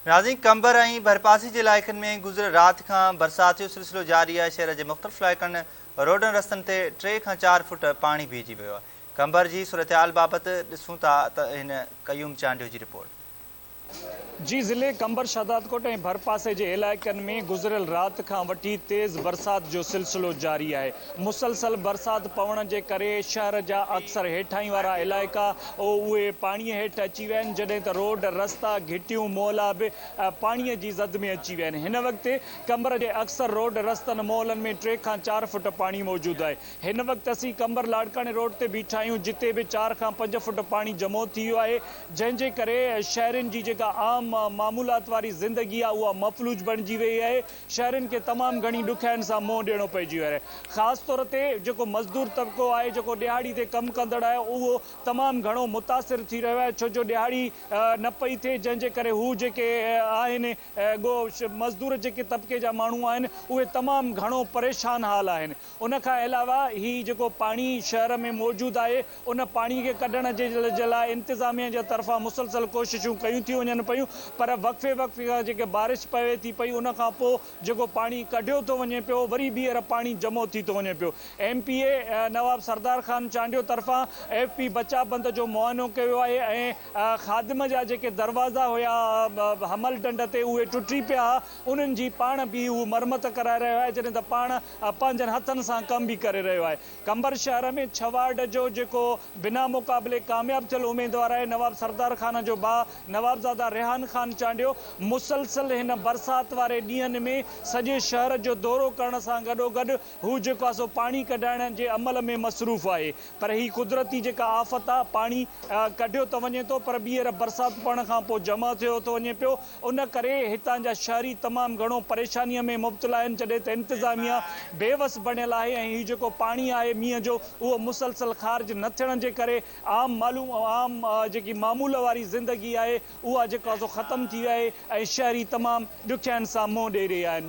ناظرين قمبر ۽ ڀرپاسي جي علائقن ۾ گذريل رات کان برسات جو سلسلو جاري آهي شهر جي مختلف علائقن روڊن رستن تي ٽي کان چار فوٽ پاڻي بيهجي ويو آهي قمبر جي صورتحال بابت ڏسون ٿا ته هن قيوم چانڊيو جي رپورٽ. جي ضلعي قمبر شهدادڪوٽ ۽ ڀرپاسي جي علائقن ۾ گذريل رات کان وٺي تيز برسات جو سلسلو جاري آهي مسلسل برسات پوڻ جي ڪري شهر جا اڪثر هيٺائين وارا علائقا اهي پاڻي هيٺ اچي ويا آهن جڏهن ته روڊ رستا گهٽيون محلا به پاڻي جي زد ۾ اچي ويا آهن هن وقت قمبر جي اڪثر روڊ رستن محلن ۾ ٽي کان چار فوٽ پاڻي موجود آهي هن وقت اسين قمبر لاڙڪاڻي روڊ تي بيٺا آهيون جتي به چار کان پنج فوٽ پاڻي جمعو ٿي ويو آهي جنهن جي ڪري شهرين جي جيڪا عام معمولات واري زندگي آهي اها مفلوج بڻجي وئي آهي شهرين کي تمام گهڻي ڏکيائين سان منهن ڏيڻو پئجي ويو آهي خاص طور تي جيڪو مزدور طبقو آهي جيڪو ڏهاڙي تي ڪم ڪندڙ آهي اهو تمام گهڻو متاثر ٿي رهيو آهي ڇو جو ڏهاڙي نه پئي ٿئي جنهن جي ڪري هو جيڪي آهن مزدور جيڪي طبقي جا ماڻهو آهن اهي تمام گهڻو پريشان حال آهن. ان کان علاوه هي جيڪو پاڻي شهر ۾ موجود آهي ان پاڻي کي ڪڍڻ جي لاء انتظاميه جي طرفان مسلسل ڪوششون ڪيون ٿيون وڃن پيون پر وقفي وقفي سان جيڪي بارش پوي ٿي پئي ان کان پوء جيڪو پاڻي ڪڍيو ٿو وڃي پيو وري ٻيهر پاڻي جمعو ٿي ٿو وڃي پيو M P A Nawab Sardar Khan Chandio طرفان ايف پي بچاء بند جو معائنو ڪيو آهي ۽ خادم جا جيڪي دروازا هيا حمل ڍنڍ تي اهي ٽٽي پيا ها انهن جي پاڻ به هو مرمت ڪرائي رهيو آهي جڏهن ته پاڻ پنهنجن هٿن سان ڪم به ڪري رهيو آهي. قمبر شهر ۾ ڇهه وارڊ جو جيڪو بنا مقابلي ڪامياب ٿيل اميدوار آهي نواب سردار خان جو ڀاء نوابزاده ريحان خان چانڊيو مسلسل هن برسات واري ڏينهن ۾ سڄي شهر جو دورو ڪرڻ سان گڏوگڏ هو جيڪو آهي سو پاڻي ڪڍائڻ جي عمل ۾ مصروف آهي پر هي قدرتي جيڪا آفت آهي پاڻي ڪڍيو ته وڃي ٿو پر ٻيهر برسات پوڻ کان پوء جمع ٿيو ٿو وڃي پيو ان ڪري هتان جا شهري تمام گهڻو پريشانيء ۾ مبتلا آهن جڏهن ته انتظاميا بيوس بڻيل آهي ۽ هي جيڪو پاڻي آهي مينهن جو اهو مسلسل خارج نه ٿيڻ جي ڪري عام معلوم عام جيڪي معمول واري زندگي آهي اها جيڪو آهي سو ختم ٿي وئي آهي ۽ شهري تمام ڏکيائين سان منهن ڏئي رهيا آهن.